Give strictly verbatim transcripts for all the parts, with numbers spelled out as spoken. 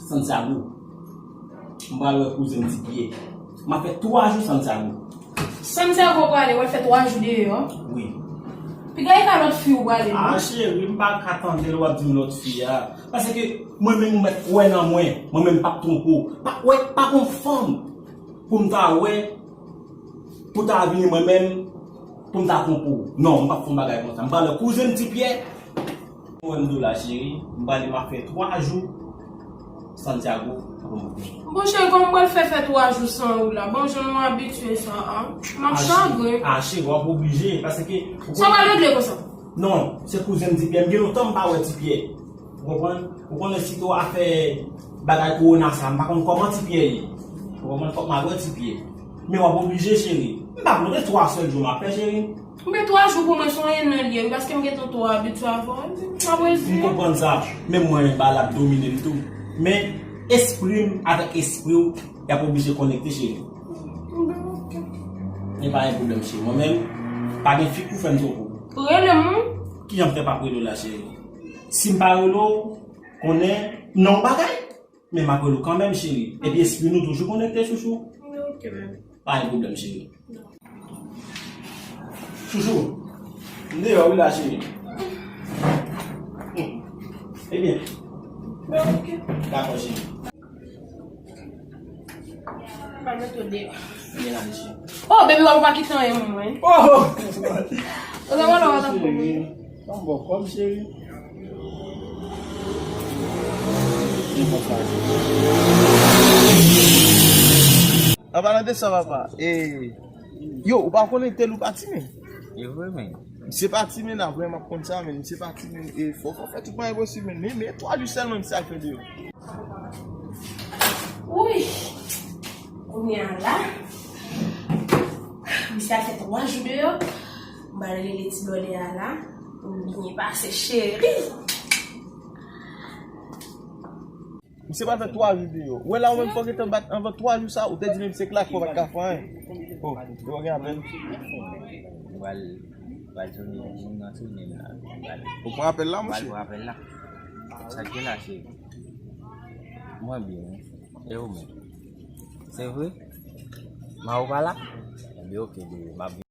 Santiago. M pral wè kouzen m Ti Pyè. M ap fè twa jou Santiago. Santiago prale, w ap fè twa jou deyò? Wi. Piga e ka lòt fi ou prale, non? Ah, cheri, m pa ka tande lè w ap di m lòt fi a. Paske mwen menm, ou mèt kwè nan mwen. Mwen menm, m p ap twonpe w. Pa, wè, pa gon fanm pou m ta wè, pou ta vini mwen menm, pou m ta twonpe w. Non, m p ap fè yon bagay konsa. M pral wè kouzen m Ti Pyè. Ou wè m di w la, cheri, m prale, m ap fè twa jou Santiago pou m vini. Bon, cheri, kòman m pral fè fè twa jou san ou la? Bon, jan nou abitye sa a, m ap chagren. Ah, cheri, w ap oblije, paske ou... Sa w pral regle konsa? Non, se kouzen m Ti Pyè. M gen lontan m pa wè Ti Pyè. Ou konprann? Ou konnen sitou afè bagay kowona sa, m pa konn kòman Ti Pyè ye. Ou konprann? Fòk m al wè Ti Pyè. Men w ap oblije, cheri. M pa vle, se twa sèl jou m ap fè, cheri. Men twa jou pou mwen, se anyen nan li ye, wi, paske m gentan twò abitye avè w. M ap reziyen. M konprann sa. Men mwen, bagay la ap domine m tou. Men espri m avèk espri w, y ap oblije konekte, cheri. Bon, ok. Men pa gen pwoblèm, cheri. Mwen menm, pa gen fi pou fè m twonpe w. Rele m, wi. Kijan m fè p ap rele w la, cheri? Si m pa rele w, konnen non bagay. Men m ap rele w kanmenm, cheri. Epi espri nou toujou konekte, chouchou. Ok, bebe. Pa gen pwoblèm, cheri. Chouchou, m deyò wi la, cheri. Hmm. Ebyen. Ok. Dakò, cheri. Pa mete w deyò. Byen ale, cheri. Oh, baby, w ap pa kite anyen pou mwen. Oh! Ou ta wè lè w ap tankou mwen. Ban m bò kò m, cheri. An palan de sa, papa, e, yo, ou pa konnen Telou pa timen? E vre, men. Misye pa timen, la, vrèman, m ap konn sa, men misye pa timen. E fò, fò fè tout mwayen posib, men, men, men twa jou sèlman misye al fè deyò. Wi. Kounye a la, misye al fè twa jou deyò. M pral rele ti blòdè a la pou m byen pase, cheri. Misye pral fè twa jou deyò. Ou wè la, ou menm fò w gentan bat anvan twa jou sa, ou te di menm se klake, ou pa t ka fè anyen. Oh, yo gen apèl. Ou pral, ou pral tounen, moun nan tounen la. Ou pran apèl la, monchè? Ou pral pran apèl la. Sa k gen la, cheri? Mwen byen, wi. E ou menm? Se vre? Ma ou pa la? Ebyen, ok, bebe, m ap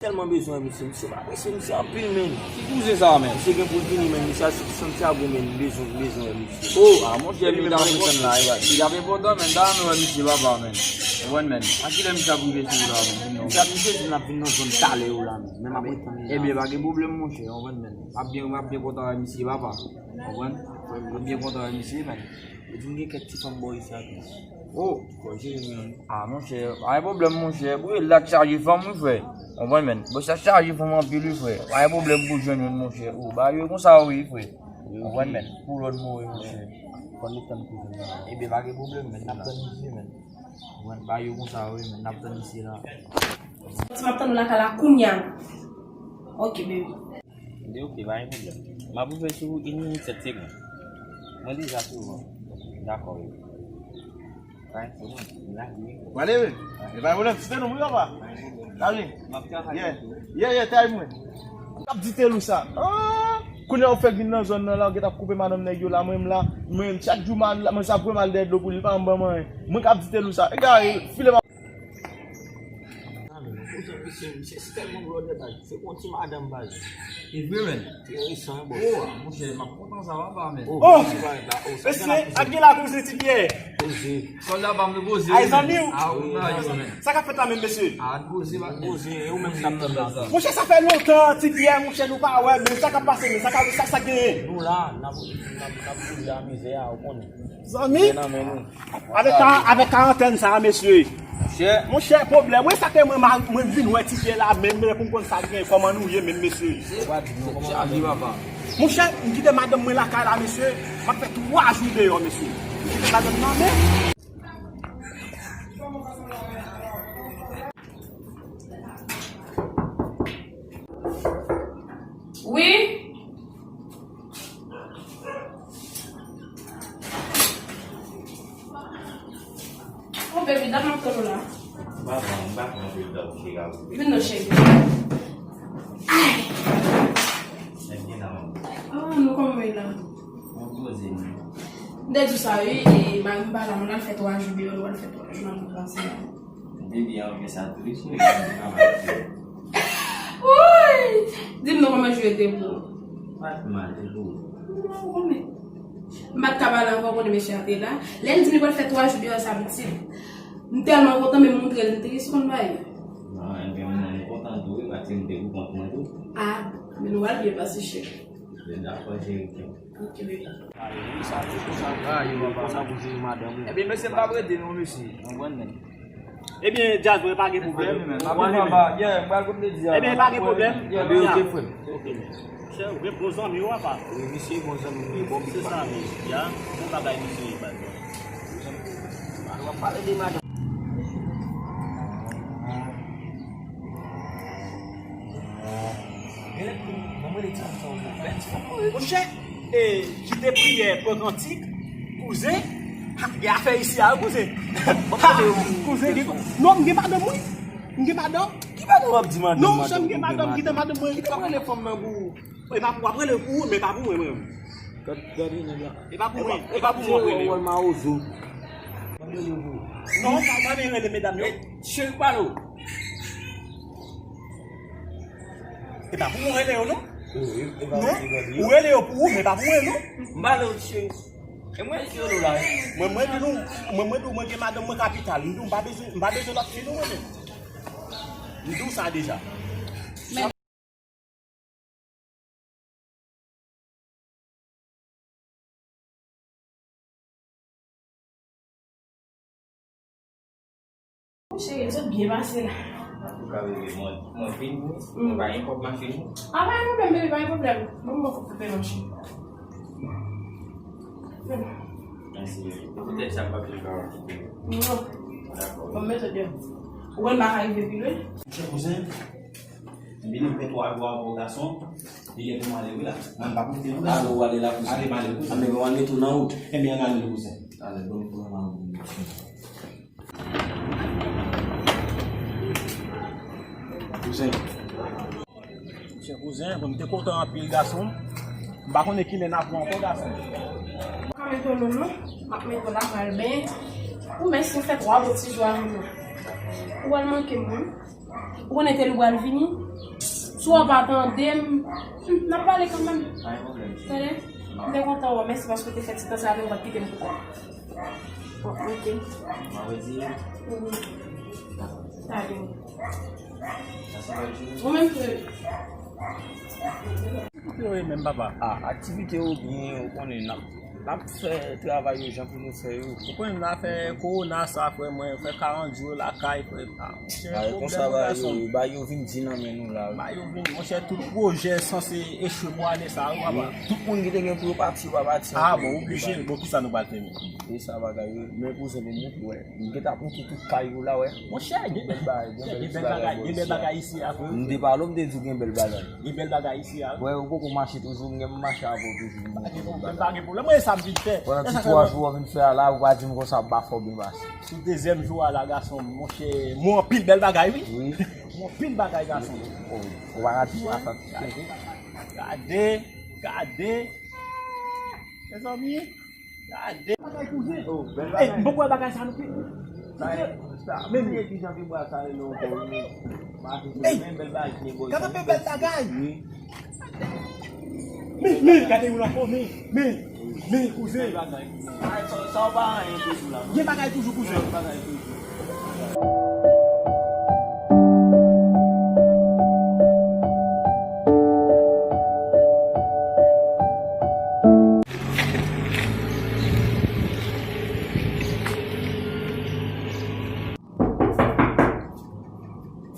Tèlman bezwen misye, misye pa prese misye anpil, men. Ki kouzen sa, men? Misye gen pou l vini, men. Misye a soti Santiago, men. Li bezwen, li bezwen wè misye. Oh, ah, monchè, li ta pou tann la, e, li t ap enpòtan, men. Ta renmen wè misye, papa, men. Ou konprann, men. A kilè misye ap rive sou ou la, men? Misye ap, misye di l ap vin nan zòn talè yo la, men. Men m ap ret tann li la. Ebyen, pa gen pwoblèm, monchè, ou konprann, men. M ap byen, m ap byen kontan wè misye, papa. Ou konprann? M ap byen kontan wè misye, men. Li di m gen kèk ti fanm bò isi a tou. Oh, ah, monchè, pa gen pwoblèm, monchè. Bouye la chaje fanm, wi, frè. Ou konprann, men? Bò sa chaje fanm anpil, wi, frè. Pa gen pwoblèm pou jwenn youn, monchè. Oh, bagay yo konsa, wi, frè. Ou konprann, men? Pou lòd mò, wi, monchè. Fò n tann pou jwenn la. Ebyen, pa gen pwoblèm, men. N ap tann misye, men. Ou konprann? Bagay yo konsa, wi, men. N ap tann misye la. Ti m ap tann ou lakay la kounya. Ok, baby. Li di, ok, pa gen pwoblèm. M ap rive sou yon minit sèt segonn. Mwen deja sou ou. Dakò, wi. Pa gen pwoblèm. M la, wi. Prale, wi. E pa gen pwoblèm, site nou, wi, papa. Prale. M ap travay. Yeah, yeah, yeah, tay mwen. K ap di Telou sa. Ah! Kounye a ou fèk vin nan zòn nan la, ou gentan ap koupe madanm nèg yo la, mwen menm la, mwen menm chak jou mwen sa ap voye m al dèyè dlo pou li, li pa janm ban m anyen. Mwen k ap di Telou sa. Egare, file m ap Ozan, mesye, misye se tèlman blòdè, baz. Se kon ti madanm, baz. E vre, men. Enteresan, wi, bòs. Oh, monchè, m ap kontan sa, papa, men. Oh, mesye, ap gen la kouzen Ti Pyè. Koze. Sòlda pa m, koze. Ay, zanmi w. Ah, wi, men. Sa k ap fèt la menm, mesye? Ah, koze, pa koze. E ou menm ki t ap tann la? Monchè, sa fè lontan, Ti Pyè, monchè, nou pa wè, men sa k ap pase, men sa k ap, sa, sa k genyen? Nou la, n ap, n ap, n ap boule a mizè a, ou konnen. Zanmi? Gen nan men nou. Avèk ka-, avèk karantèn sa a, mesye. Monchè. Monchè, pwoblèm. Mwen, sa ke mwen, ma-, mwen vin wè Ti Pyè la menm, men pou m konn sa k gen, kòman nou ye menm, mesye. Se chaje, papa. Monchè, m kite madanm mwen lakay la, mesye. M ap fè twa jou deyò, mesye. M kite madanm nan, men. Wi. Oh, baby, dat m ap tann ou la. M pa pran, m pa pran anpil tan. Vin non, cheri. Ay! Ah, nou kòman ye la? M te di w sa, wi, e mari m pa la, mwen al fè twa jou deyò, nou al fè twa jou nan plas la. Depi an gen sa tou, wi, cheri. Woy! Di m non, kòman jou te pou ou? Pa t mal, te pou ou. Non, ou konnen. M pa t ka pale ankò, konnen mesye a te la. Lè l di m li pral fè twa jou deyò, sa pitit. M tèlman kontan, men m montre l, m te gen sou konn bay. Non, enben, mwen, m kontan tou, wi, paske m te pou kont mwen tou. Ah, men nou al byen pase, cheri. Dakò, cheri. Ok, baby. Ebyen, mesye, m pa prete non, mesye. Ebyen, Jazz, mwen pa gen pwoblèm. Ebyen, pa gen pwoblèm. Ok. Chè, ou gen bon zanmi, ou apa? Wi, misye bon zanmi, men bon big. Se sa, men, ya, bon bagay, misye, baz. Pale de madanm. Monchè, e, kite priyè, pran kantik, kouzen, ha, gen afè isi a, wi, kouzen. Ha, kouzen, gen, non, m gen madanm, wi. M gen madanm. Ki madanm w ap di madanm? Non, monchè, m gen madanm, kite madanm mwen. Kite m rele fanm nan pou ou. E pa pou w ap rele pou ou, men pa pou mwen, mwen. Gad, gade nèg la. E pa pou mwen, e pa pou mwen w ap rele. Wòl mawozo. Non, pa, pa vin rele medam yo. Cheri palo. E pa pou mwen rele yo, non. Non, ou rele yo pou ou, men pa pou mwen, non. M pale w, cheri. E mwen ki rele w la, wi. Mwen, mwen di nou, mwen, mwen di w, mwen gen madanm mwen kapital. M di w, m pa bezwen, m pa bezwen lòt fi, non, mwen menm. M di w sa deja. Cheri, l sot byen pase la. Antouka, bebe, mwen, mwen vin, wi. Mwen pa gen kòb machin, wi. Ah, pa gen pwoblèm, bebe, pa gen pwoblèm. Mwen, mwen kòb pou pèman, cheri. Mèsi, bebe. Poutèt sa, m p ap vin pa w. Non. Dakò. Bon, mèt deyò. Ou wè m pa ka rive pi lwen? Monchè kouzen, vini m fè twa jou avè w gason. Li gen pou m ale wi la. Mwen pa pote non. Ale ou ale la kouzen. Ale m ale wi kouzen. Anben bon, ale tou nan wout. Ebyen ann ale wi kouzen. Ale bon pou mwen. Kouzen. Monchè kouzen, bon, m te kontan anpil gason. M pa konnen kilè n ap wè ankò gason. M ka mete w non, non. M ap mete w la, m al benyen. Ou mèsi, m fè twa bon ti jou avè w. Ou al manke m wi. Ou konnen tèl ou pral vini. Si w pa tande m, hmm, n ap pale kanmenm. Pa gen pwoblèm. Tande? M te kontan wè w. Mèsi paske w te fè ti tan sa avè m, ou pa t kite m pou kont ou. Bon, ok. Mwen redi. Mhm. Dakò. Tande. Ou menm tou. Yo, e menm papa. Ah, aktivite yo byen, ou konnen, n ap, n ap fè travay yo jan pou nou fè yo. Ou konnen, n a fè kowona sa, frè mwen, fè karant jou lakay, frè. Ah, monchè, pwoblèm konsa, ba yo, ba yo vin di nan men nou la, wi. Ba yo vin, monchè, tout pwojè sanse echwe pou ane sa, wi, papa. Tout moun ki te gen pou yo pati, yo pa pati ankò. Ah, bon, oblije, bon, kisa nou pral fè menm? E sa bagay yo, men kouzen nou montre, wè. M gentan ap montre tout kay yo la, wè. Monchè, gen bèl bagay, gen bèl ti bagay, gen bèl bagay isi a, vre. M te pale w, m te di w gen bèl bagay. Gen bèl bagay isi a, vre. Wè, ou poko mache toujou, m gen m mache avè w toujou, m montre w bèl bagay. Pa gen pwoblèm, mwen sa m vin fè. Pandan ti twa jou w ap vin fè a la, ou pa di m konsa, m pa fè w byen pase. Sou dezyèm jou a la, gason, monchè, m wè anpil bèl bagay, wi. Wi. M wè anpil bagay, gason. Ou pa ka di sa, sa. Gade, gade. Mezanmi. Gade. Bagay kouzen. Oh, bèl bagay. Ey, m poko wè bagay sa non pi. Sa, sa, men men kijan ke bwa sa rele ankò, wi. Ey, men bèl bagay ki gen bò sa, gade bèl bagay. Wi. Men, men, gade yon ankò, men, men, men, kouzen. Bèl bagay, kouzen. Sa, sa w pa anyen toujou la, non? Gen bagay toujou, kouzen. Gen bagay toujou.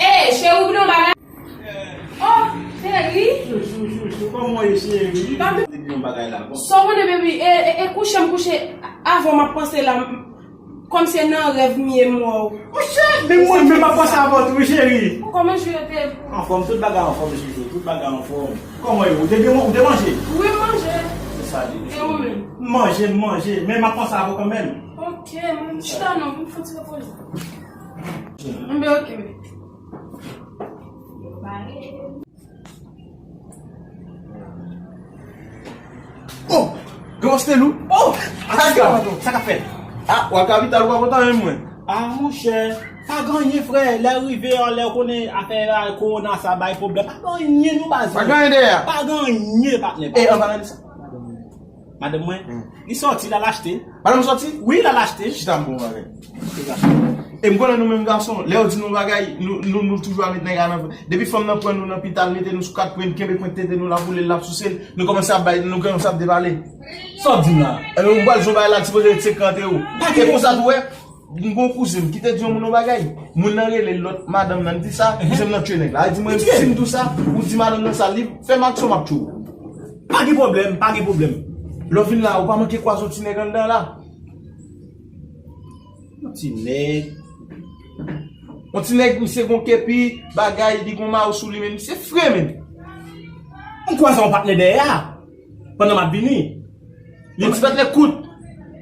Ey, cheri, ou bliye yon bagay? Oh, cheri. Chouchou, chouchou, kòman w ye, cheri? Depi yon bagay la, bon. Sa w konnen, baby, e, e, e kouche m kouche avan m ap panse la, m, kòmsi se nan rèv m ye m wè w. Monchè, men mwen menm m ap panse avè w tou, wi, cheri. Kòman jou yo te? Anfòm, tout bagay anfòm, chouchou, tout bagay anfòm. Kòman yo? Ou te gen, ou te manje? Wi, m manje. Se sa li. E ou menm? M manje, m manje, men m ap panse avè w kanmenm. Ok, m chita non, pou m fè ti repoze. Enben, ok, baby. Poste lou. Oh! Sa k ap fèt? Ah, w a kapital, ou pa kontan menm mwen. Ah, monchè, pa gen anyen, frè. Lè rive an, lè w konnen afè a, kowona sa bay pwoblèm. Pa gen anyen, non, baz. Pa gen anyen dèyè. Pa gen anyen, patnè. E, an palan de sa. Madanm mwen, li sòti, l al achte. Madanm sòti? Wi, l al achte. Chita, m bon bagay. E m konnen nou menm gason, lè yo di nou bagay, nou, nou, nou toujou al met nèg la nan. Depi fanm nan pran nou nan pita, l mete nou sou kat pwen, kenbe pwent tete nou, l ap woule l, l ap souse l, nou kòmanse ap bay, nou kòmanse ap depale. Sa w di m la? Ebyen, ou pral jwenn bagay la, li sipoze ret senkant ewo. E konsa tou, wè, m gon kouzen m ki te di yon moun yon bagay. Moun nan rele lòt madanm nan, li di sa, kouzen m nan tchwe nèg la. Li di mwen, si m di w sa, ou di madanm nan sa, li fè m aksyon, m ap tchwe w. Pa gen pwoblèm, pa gen pwoblèm. Lè w vin la, ou pa manke kwaze yon ti nèg anndan la. Yon ti nèg. Yon ti nèg, misye gon kepi, bagay, li gon mayo sou li, men misye fre, men. M kwaze yon patnè dèyè a, pandan m ap vini. Li ti patnè kout.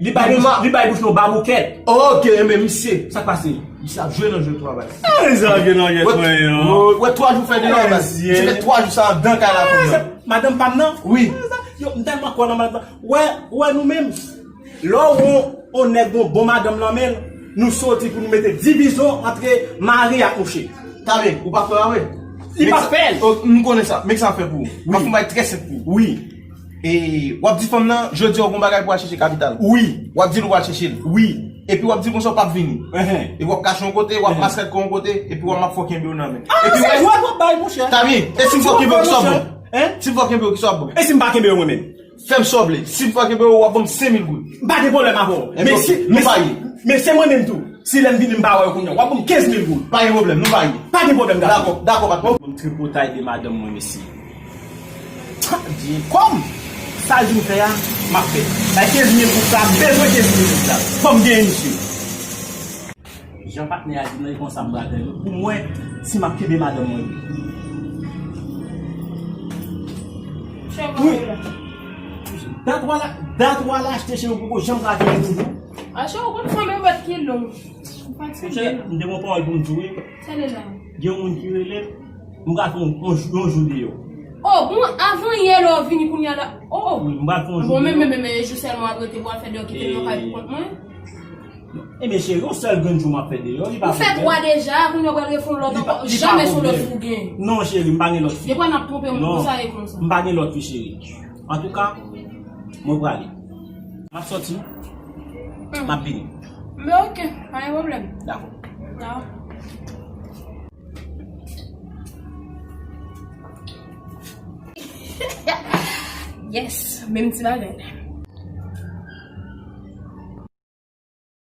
Li bay bouch, li bay bouch nou baboukèt. Ok, men misye. Sa k pase? Misye ap jwe nan jwe twa bay. Sa vye nan yèt mwen yo. Wè, twa jou fè de la bay. Ti fè twa jou sa anndan kay la kounye a. Madanm pa m nan? Wi. Yo, m tèlman kwè nan madanm. Wè, wè nou menm. Lè w wè yon nèg gon bon madanm nan men l, nou soti pou nou mete divizyon antre mari ak mouche. Tabe, ou pa fè a vre? Li pa fè l. M konnen sa. Men sa fè pou ou. M ap fè yon bagay trè senp pou ou. Wi. E w ap di fanm nan, jodi a w gon bagay pou al chèche kapital. Wi. W ap di l ou pral chèche l. Wi. Epi w ap di konsa w p ap vini. Epi w ap kache yon kote, w ap maskad kò yon kote, epi w ap ap fò kenbe w nan men. Ah, se dwèt w ap bay, monchè. Tabi, e si m fò kenbe w, kisa w ap ban m? Si m fò kenbe w, kisa w ap ban m? E si m pa kenbe w mwen menm? Fè m sa w vle. Si m fò kenbe w, w ap ban m senk mil goud. M pa gen pwoblèm avè w. Men si, men si, men se mwen menm tou. Si lè m vini m pa wè w kounye a, w ap ban m kenz mil goud. Pa gen pwoblèm, nou parye. Pa gen pwoblèm, gason. Dakò, dakò, patnè. Ban m tripotay de madanm mwen, mesye. Ha, Dye, kòm sa l di m fè a, m ap fè. Bay kenz mil goud sa, m bezwen kenz mil goud sa. Fò m genyen misye. Jan patnè a di m nan, e konsa m pral fè. Pou mwen, si m ap kenbe madanm mwen. Wi. Dat w al, dat w al achte, cheri, ou poko janm ka genyen toujou. A, cheri, ou konn fanm yo bèt ki long. Ou fatige. Monchè, m te gon pawòl pou m di w, wi. Sa l ye la? Gen yon moun ki rele m, m pral fè yon, yon jou, yon jou deyò. Oh, bon, avan yè lè w vini kounye a la. Oh! Wi, m pral fè yon jou deyò. Bon, men, men, men, men, jou sèlman w ap rete pou w al fè deyò, kite m nan kay pou kont mwen. Ebyen, cheri, yon sèl grenn jou m ap fè deyò, li pa pwoblèm. Ou fè twa deja, kounye a w pral refè yon lòt ankò. Li pa pwoblèm. Janm se yon lòt fi w gen. Non, cheri, m pa gen lòt fi. Depi n ap twonpe moun konsa, e konsa. Non, m pa gen lòt fi, cheri. Antouka, mwen prale. M ap sòti. M ap vini. Men ok, pa gen pwoblèm. Dakò. Dakò. Yes, menm ti bagay.